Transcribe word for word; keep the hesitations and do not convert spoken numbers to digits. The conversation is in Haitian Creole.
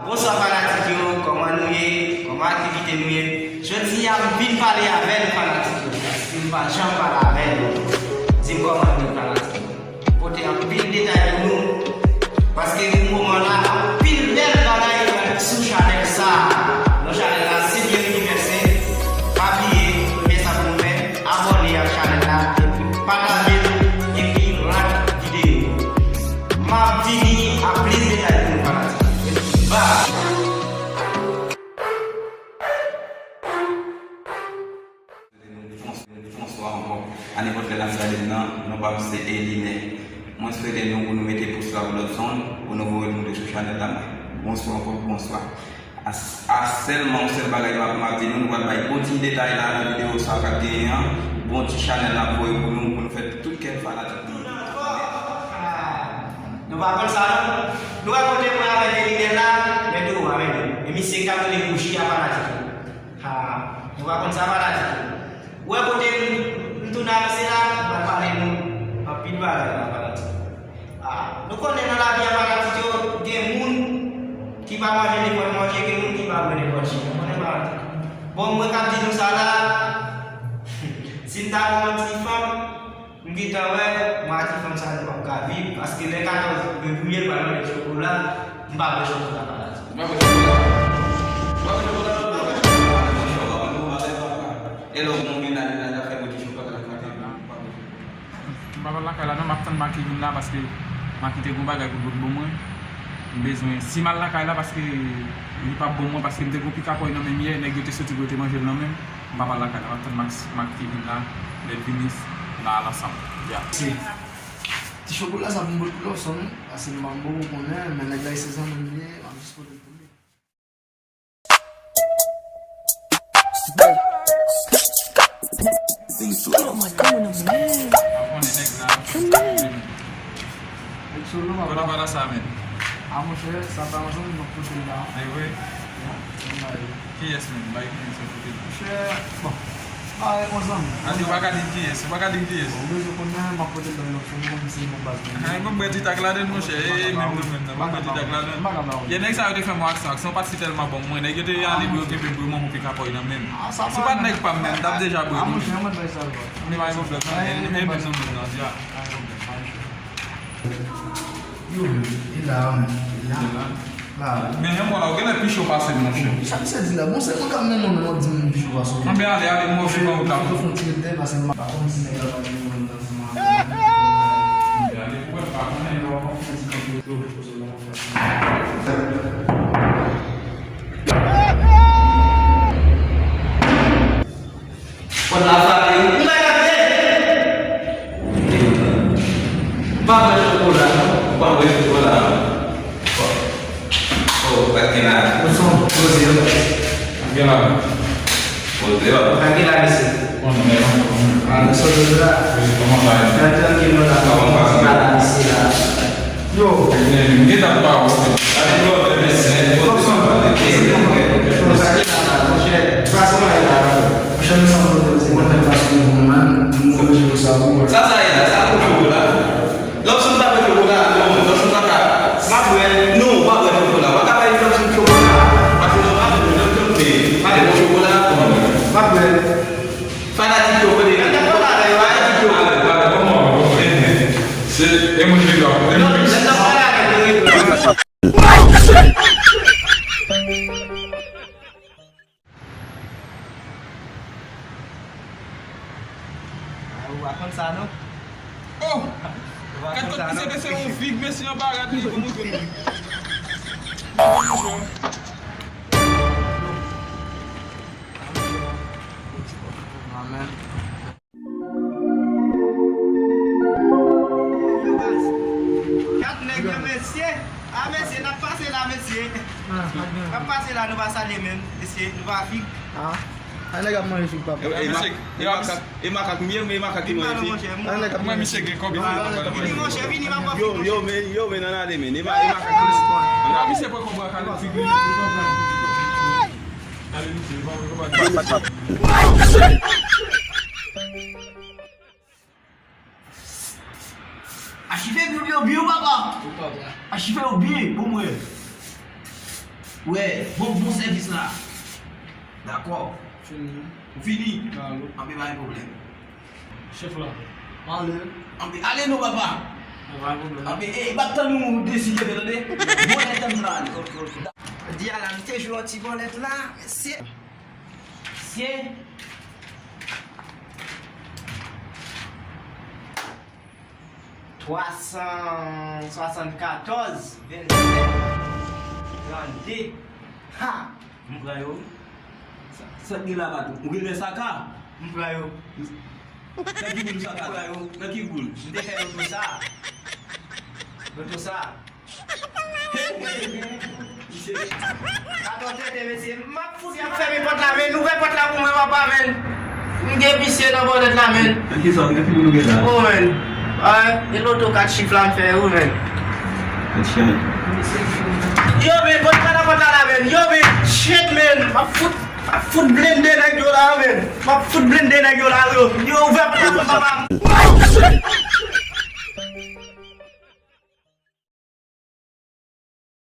Bonswa fanatik yo, kòman nou ye? Kòman aktivite nou ye? Jodi a m vin pale avè nou fanatik yo, paske m pa janm pale avè nou. Di m kòman nou ye fanatik yo. Pote anpil detay pou nou, paske pou moman la, anpil bèl bagay pral sou chanèl sa. Non chanèl la, se Bien Univers. Pa bliye, premye sa pou nou fè, abòne ak chanèl la, epi pataje l, epi like videyo. M ap vini ak plis detay pou nou fanatik. Bye! Bonswa ankò. A nenpòt lè n ap gade m nan, non pa m se Elinè. Mwen swete nou pou nou mete pous la pou Lobson, pou nou voye l moute sou chanèl la. Bonswa ankò, bonswa. A, a sèlman yon sèl bagay m ap, m ap di nou, nou pral bay bon ti detay la nan videyo sa k ap genyen an, bon ti chanèl n ap voye pou nou, pou nou fè tout kè fanatik nou. Nou pa konn sa non. Nou wè kote mwen avèk Elinè la, men tou avèk nou. E misye k ap rele Gucci a fanatik yo. Ha, nou pa konn sa fanatik yo. Ou wè kote m, m tounen ak misye la, m pral pale nou anpil bagay la fanatik yo. Ah, nou konnen nan lavi a fanatik yo, gen moun ki pa manje nenpòt manje, gen moun ki pa bwè nenpòt ji. Nou konnen fanatik. Bon, mwen k ap di nou sa la, si m ta gen yon ti fanm, m gentan wè, mwen ak ti fanm sa nou p ap ka viv, paske lè katòz fevriye l pral mande chokola, m pa bwè chokola fanatik. Ou pa bwè chokola? Ou pa bwè chokola? Ou pa bwè chokola? Ou pa bwè chokola? E lè w gen yon mennaj, mennaj la fè bouti chokola nan kafè, ou pa bwè chokola? M pa pral lakay la non, m ap tann Maki vin la paske Maki te gon bagay pou l pot ban mwen. M bezwen, si m al lakay la paske li p ap ban mwen, paske m te gon pikapòy nan men m yè, nèg yo te soti pou yo te manje l nan men m. M pa pral lakay la, m ap tann Max, Maki vin la, lè l vini, n a al ansanm. Ya. Se ti chokola sa pou m pot pou Lobson, paske m pa, m poko konnen, men nèg la se zanmi m li ye, m ap jis pote l pou li. Zing sou. Yo, man, come on, man. Come on. Nèg solo, papa. Kote w pral sa, men? A, monchè, sa pa ansanm, nou pote l la. E vre? Ya, nou bay. Kiyès, men? Bay kiyès, men? Monchè, bon. Bay yon zanmi. A, ou pa ka di kiyès, ou pa ka di kiyès. Ou bezwen konnen, m ap pote l bay Lobson, ou konn se yon baz mwen. A, mwen bwè ti tak ladann, monchè. E, menm nan, menm nan, mwen bwè ti tak ladann. M pa ka ba ou. Ye nèg sa yo te fè mwen aksyon, aksyon pa t si tèlman bon mwen. Nèg yo te ale pou yo kenbe m pou yo ban mwen pikapòy nan men m. Si w pa t nèg pa m, men m t ap deja bwè tou. Men pa gen pwoblèm, non. E, e menm nan, menm nan, ya. Yo, e la, men. E la. La. Men, yon mò la, ou genlè pi cho pase m, monchè. Sa misye di la, bon, se mwen k ap mennen w, men w ap di m pi cho pase w. Anben, ale, ale, m move ban ou la. Fè yon ti retè, pase m pa konn si nèg la pa gen yon nan sou mwen. Anben, ale, ou wè, m pa konnen, lè w ap fè ti kanpe. Pòt la frape wi. M pa ka fè. M pa bwè chokola. Ou pa bwè chokola. Oh, pa gen la. Ou son poze yo. Gen la. Poze yo. Pa gen la, mesye. Bon, men non. Ah, nou sot la. Wi, kòman sa ye? Nan trankil nou la. Kòman sa ye? Pa la, mesye la. Yo. M gen tan pa wè. Sa sa ye la, sa pou chokola? Lòbson pa bwè chokola, non, Lòbson pa ka. M ap bwè. Non, ou pa bwè chokola. Ou pa ka bay Lòbson chokola. Pase lòbson, Lòbson, men, pa bwè chokola. M ap bwè. Fanatik yo, kote yo? Fanatik yo. Se, e moun ki dwa, e moun ki Ah, ou pa konn sa, non? Oh! Ou pa konn sa, non? Kat kot misye te se yon fig, mesye, anba rad li, pou moutre nou. Amen. Gad nèg yo, mesye. A, mesye, n ap pase la, mesye. N ap pase la, nou pa salye menm, mesye, nou pa fig. A, a nèg ap manje fig, papa. E, e, e makak, e makak m ye, men e makak ki manje fig. A nèg ap manje fig. Mwen, misye gen kòb, vini, monchè, vini, m ap ba w fig, monchè. Yo, yo, men, yo, men, ann ale, men. E ma-, e makak ki manje fig. Misye pran kòb la, kale fig, vini. Achive byen, byen, byen, papa. Achive yo byen pou mwen. Wè, bon, bon sèvis la. Dakò. Fini. Ou fini? Alo. Anben, pa gen pwoblèm. Chèf la. Male. Anben, ale non, papa. Pa gen pwoblèm. Anben, e, m ap tann ou desi, tande? Bon, lè tann la. Ok, ok. Di a la, m te jwe yon ti bòlèt la, mesye. Mesye. Twa san swasannkatòz, vennsèt, trannde. Ha! M pran yo. Sa, sa k gen la, patwon? Ou gen lè saka? M pran yo. Nan ki boul ou saka? M pran yo. Nan ki boul? M te fè loto sa. Loto sa. Misye. Atò tete, mesye. M ap fout fèmen pòt la, men. Ouvè pòt la pou mwen, papa, men. M gen visye nan bòlèt la, men. Nan ki sa, nan ki moun ou gen la? Oh, men. Ah, e loto kat chif la m fè, wi, men. Kat chif. Yo, men, bon, pa nan pòt la, la, men. Yo, men, shit, men. M ap fout, m ap fout blende nèg yo la, men. M ap fout blende nèg yo la, yo. Yo, ouvè pòt la pou papa.